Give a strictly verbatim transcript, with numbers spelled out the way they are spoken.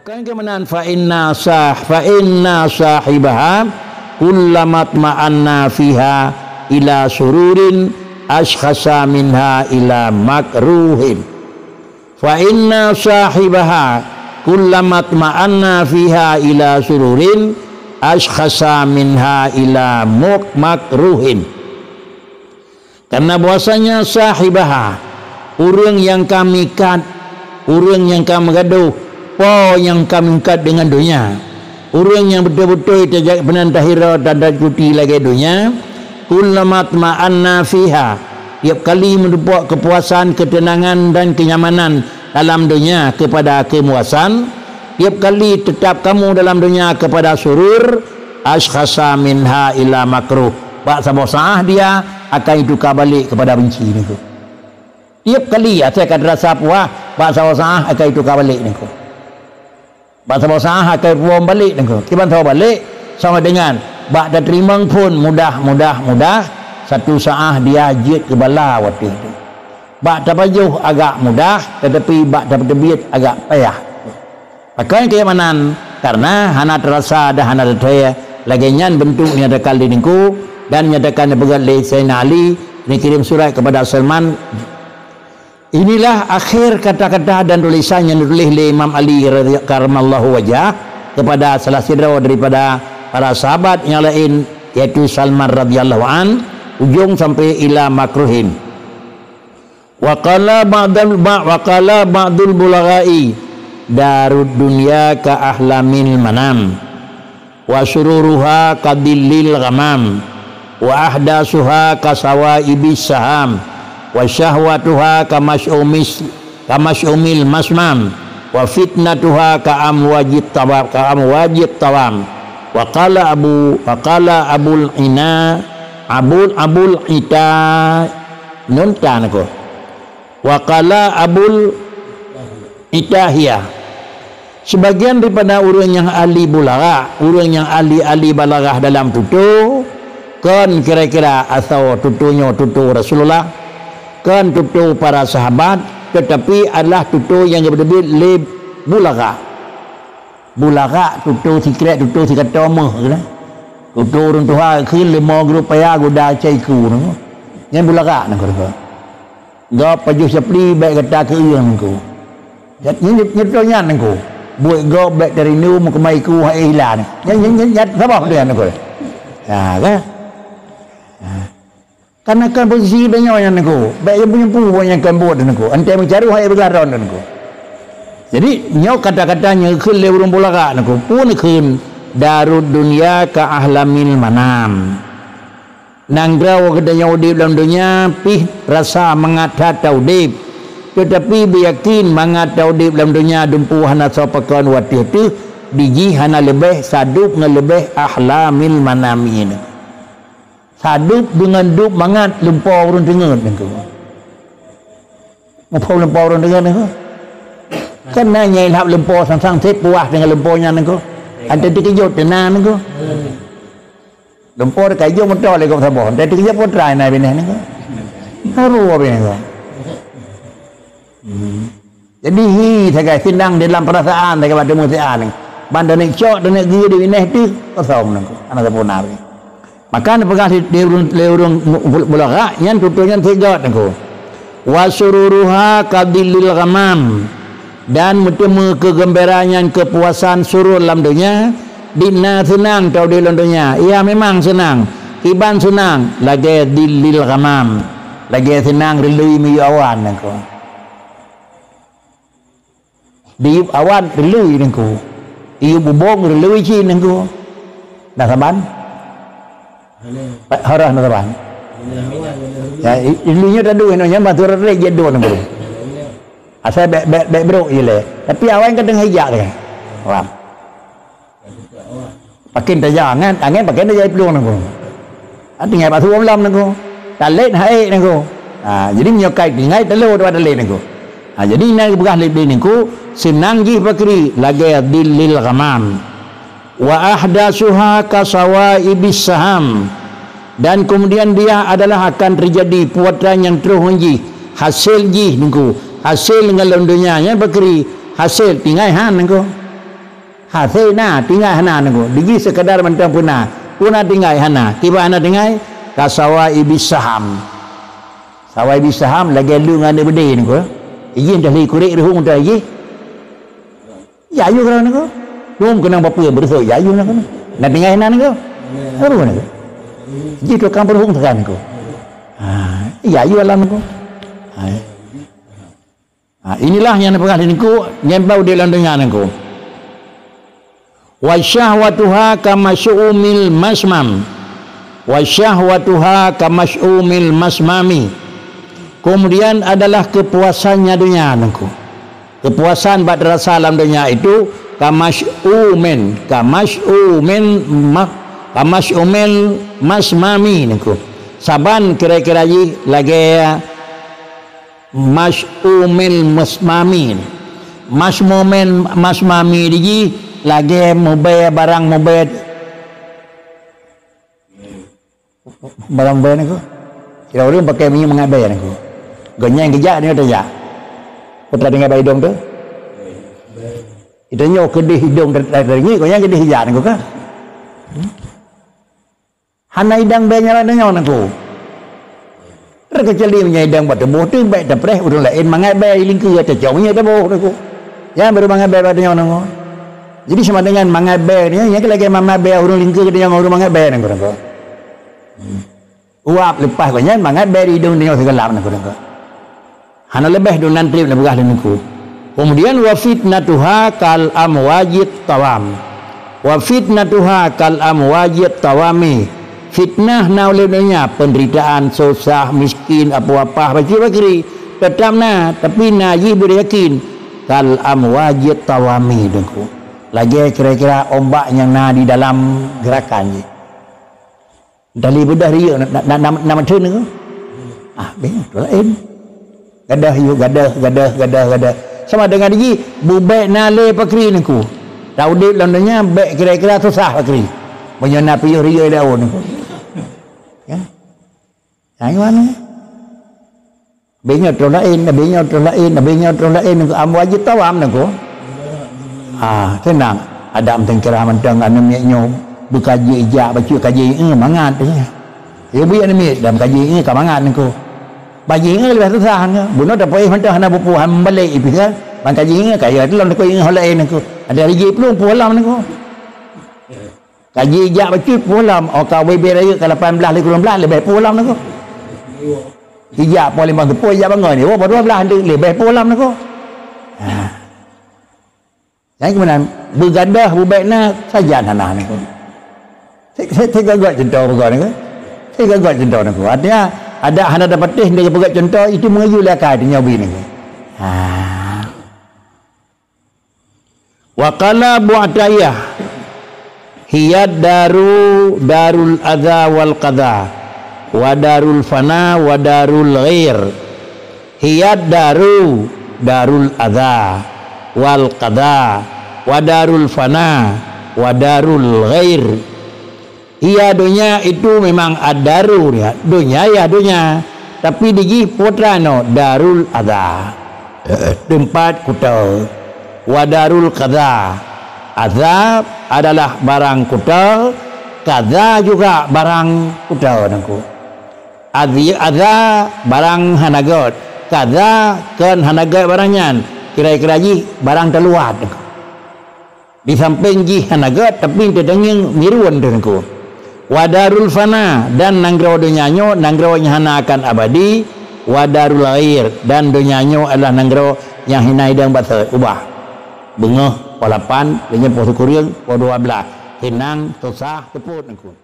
Kan keumanan, fa inna sah-, fa inna sahibaha kullamatma'anna fiha ila sururin askhasa minha ila makruhin. Fa inna sahibaha kullamatma'anna fiha ila sururin askhasa minha ila muk-, makruhin. Karena bahwasanya sahibaha, ureuëng nyang ka meuikat, ureuëng nyang ka meugadôh, po nyang ka meuikat deungon donya, ureuëng nyang beutôi-beutôi tajak peunan tahiro dan takuti lagée donya, kullamatma'anna fiha, tiep kali meuteupok keupuasan, keuteunangan dan keunyamanan dalam donya keupada keumuasan, tiep kali teutap kamu dalam donya keupada surur, askhasa minha ila makruh. Bak saboh saah dia akan ituka balek keupada benci niko. Tiep kali asai ka teurasa puah, bak saboh saah akan ituka balek niko. Bak saboh saah akan puwom balek niko. Kiban saboh balek, sama dengan bak tateurimong phon mudah, mudah, mudah, satu saah dia jeuet keu bala watée tu. Bak tapajoh agak mudah, tetapi bak tapeuteubiet agak payah. Pakon keunyamanan, karena hana teurasa dan hana teuthée, lagée nyan beuntuk nyatakan lé Teungku dan nyatakan neupeugét lé Saidina Ali, neukirém surat keupada Salman. Inilah akhir kata-kata dan tulisan nyang neutuléh lé Imam Ali radhi-, karamallahu wajah keupada salah sidroe daripada para sahabat nyang laén, yaitu Salman radhiyallahu an, ujong sampai ila makruhin. Wa qala ba'dul ba-, wa qala ba'dul bulagha'i, "Darud dunya ka ahlamil manam, wa sururuha ka dhillil ghamam, wa ahdasuha ka sawaibis saham, wa syahwatuha ka masyumis, ka masyumil masmam, wa fitnatuha ka amwajit tawam, ka amwajit tawam." Wa qala Abu, wa qala Abul Ina, Abul, Abul Ita, nun tan ko. Wa qala Abul Itahiyah. Sebagian daripada ureuëng nyang ahli bulaghah, ureuëng nyang ahli-ahli balaghah dalam tutoe, kon kira-kira asoe tutoe nyoe tutoe Rasulullah, kon tutoe para sahabat, tetapi adalah tutoe nyang geubeudeubit lé bulaghah. Bulaghah tutoe sikrék, tutoe sikatoe méuh keunan. Tutoe ureuëng tuha kheun leumo grup paya guda caiku nyoe. Nyan bulaghah nyan keuh. Gob pajoh sapli bék gata keueung nangku. Nyan, nyan, nyan, nyan, nyan nangku. Buet gob bék tarindu meukeumai ku hai hilan. Nyan, nyan, nyan, nyan saboh tu nyan nangku. Ha, kan? Ha. Karena kan posisi donya nyan nangku. Bék nyampu-nyampu buet nyang kan buet nangku. Antai meucaru hai beugah ron nangku. Jadi, nyoe kata-kata nyang kheun lé ureuëng bulaghah nangku. Pun kheun darud dunya ka ahlamil manam. Nanggroe geutanyoe udeb lam donya pih rasa mangat that taudeb. Teutapi beuyakin mangat taudeb lam donya dumpeue hana soe pakon watée teuh dijih hana leubeh sadub ngon leubeh ahlamil manami nyoe. Sadub deungon dub mangat lumpoe ureuëng teungeut nyoe. Muphom lumpoe ureuëng deungon nyoe. Kan na nyang ilhab lumpoe sang-sang seb puah deungon lumpoe nyan nyoe. Antai teukeujot teuna nyoe. Lumpoe ka ijok moto lé gob saboh. Antai teukeujot putra na bineh nyoe. Haru bineh nyoe. Hmm. Jadi hi sagai seunang dalam perasaan sagai bak teumeusian. Ban taneuk cok taneuk geue di bineh teuh kosong nyoe. Hana sapeue na bineh. Maka neupeugah lé, lé ureuëng, lé ureuëng mu-, bul-, bulaghah nyan tutoe nyan sigot nangku. Wa sururuha ka dhillil ghamam, dan meuteumé keugeumbeuraan nyan keupuasan surur lam donya, di na seunang taudeb lam donya. Iya memang seunang, kiban seunang lagée dhillil ghamam, lagée seunang reului miyueb awan nangku. Diyueb awan reului nangku. Iyueb bubong reului cit nangku. Na saban? Harah na saban. Ya, i-, reului nyoe tadu nyoe nyan bantu rek jadon nangku. Asai bék, bék, bék brok je lé. Tapi awan ka teungoh ijak lé. Paham? Pakén tajak angén, angén pakén tajak iplueng nangku. Ha, tinggai bak suwom lom nangku. Talét haék nangku. Ha, jadi meunyoe kai tinggai talo dua talét nangku. Ha, jadi na geupeugah lé nangku, seunang jih pakri lagée dhillil ghamam. Wa ahdasuha ka sawaibis saham. Dan kemudian dia adalah akan terjadi puatra nyang troh ngon jih, hasil jih nangku. Hasil ngon lom donya nyan pakri, hasil tinggai han nangku. Hasé na, tinggai hana Teungku. Di jih sekadar mantong peue na. Peue na tinggai hana. Kiban hana tinggai, kasawaibis saham. Sawaibis saham lagèe lu ngon aneuk beudé Teungku. Ijih dah lé kurek ruhueng teuh ijih. Ya, yue keudroe Teungku. Dum keunong papeue beureusoe, ya, yue Teungku. Na tinggai hana Teungku. Apa Teungku? Jih tukang peuruhueng teuh kan Teungku. Ha, ya, yue alam Teungku. Ha. Ha, inilah nyang neupeugah lé Teungku, nyan bak udép lam donya Teungku. Wa syahwatuha kamasy'umil masmam. Wa syahwatuha kamasy'umil masmami. Kemudian adalah kepuasannya donya Teungku. Kepuasan bak rasa lam donya itu kamasy'umin, kamasy'umin ma-, kamasy'umil masmami Teungku. Saban kira-kira jih lagèe masy'umil masmami. Masy'umil masmami di jih lagèe mubèe barang mubèe. Barang bèe Teungku. Kira ureueng pakai minyeuk mangat bèe Teungku. Gobnyan geujak nyoe tajak. Peue tinggai bak idong teuh? Ita nyoe keudeh idong ta-, ta-, tadeungi, gobnyan keudeh geujak Teungku kan? Hmm? Hana idang bèe nyang laén nyoe Teungku. Terkecuali meunyoe idang bak tuboh teuh bèk tapreh ureueng laén mangat bèe di lingkeue teuh cok minyeuk tuboh Teungku. Nyan baru mangat bèe bak nyoe Teungku. Jadi sama dengan mangat bèe nyoe, nyan lagèe mangat bèe ureueng lingkeue teuh nyoe ureueng mangat bèe Teungku. Hmm. Uap leupah gobnyan mangat bèe di idong tanyoe sigohlom Teungku. Hana leubeh dum nan trép neupeugah lé Teungku. Kemudian, wa fitnatuha kal amwajit tawam. Wa fitnatuha kal amwajit tawami. Fitnah na ulèe donya, penderitaan, susah, miskin, apoh apah, bacut bakri, teutap na, tapi na jih beuyakin kal amwajit tawami Teungku. Lagèe kira-kira ombak nyang na di dalam geurakan jih. Dali beudah riyeuk na, na, na, na, na meutheun Teungku. Ah, beh, tu laén. Gadoh yue, gadoh, gadoh, gadoh, gadoh. Sama dengan jih, bubèk na lé pakri Teungku. Taudép lam donya bèk kira-kira susah pakri. Meunyoe na piôh riyeuk lam Teungku. Ya. Nah, gimana? Abéh nyoe troh laén, abéh nyoe troh laén, abéh nyoe troh laén, Teungku, amwajit tawam Teungku. Ah, seunang. Adak meuteun kira mantong aneuk miet nyoe beukaji ijak bacut kaji, eh, mangat, eh. Yo, beu aneuk miet dan kaji, eh, ka mangat Teungku. Baji, eh, leubeh susah Teungku. Bunoe tapoh mantong hana bupu, han balek ipih kan. Ban kaji, eh, kaya lom Teungku, eh, ho laén Teungku. Ada rijek plueng puih lom Teungku. Kaji jak bacut puih lom, oh, ka bubé rayeuk ka lapan blaih lé kureueng blaih leubeh puih lom Teungku. Ijak poh limong teupôi ijak bangon, oh, poh dua blaih leubeh puih lom Teungku. Ha. Jadi keumanan beugadoh bubèk na sajan hana Teungku. Saya, saya, saya gagak contoh peugah Teungku. Saya gagak contoh Teungku. Artinya, ada hana dapat teh dia peugah contoh itu mengayu lé akai nyobi Teungku. Ha. Wa qala Abu Athaillah, "Hiya daru darul adza wal qadha, wa darul fana wa darul ghair." Hiya daru darul adza wal qadha, wa darul fana wa darul ghair. Iya, donya itu memang ad-daru, ya. Donya, ya, donya. Tapi di jih putra no darul adza. Eh, tempat kuta. Wa darul qadha. Adza adalah barang kuta, qadha juga barang kuta Teungku. Adzi-, adza barang hana göt, qadha kon hana göt barang nyan. Kira-kira jih barang taluat Teungku. Di sampéng jih hana göt, tapi teudeungieng mirun Teungku. Wa darul fana, dan nanggroe donya nyoe nanggroe nyang hana akan abadi, wa darul ghair, dan donya nyoe adalah nanggroe nyang hina idong baseut ubah. Beungoh poh lapan, lheueh nyan poh sikureueng, poh dua blaih, hinang, susah, seupôt Teungku.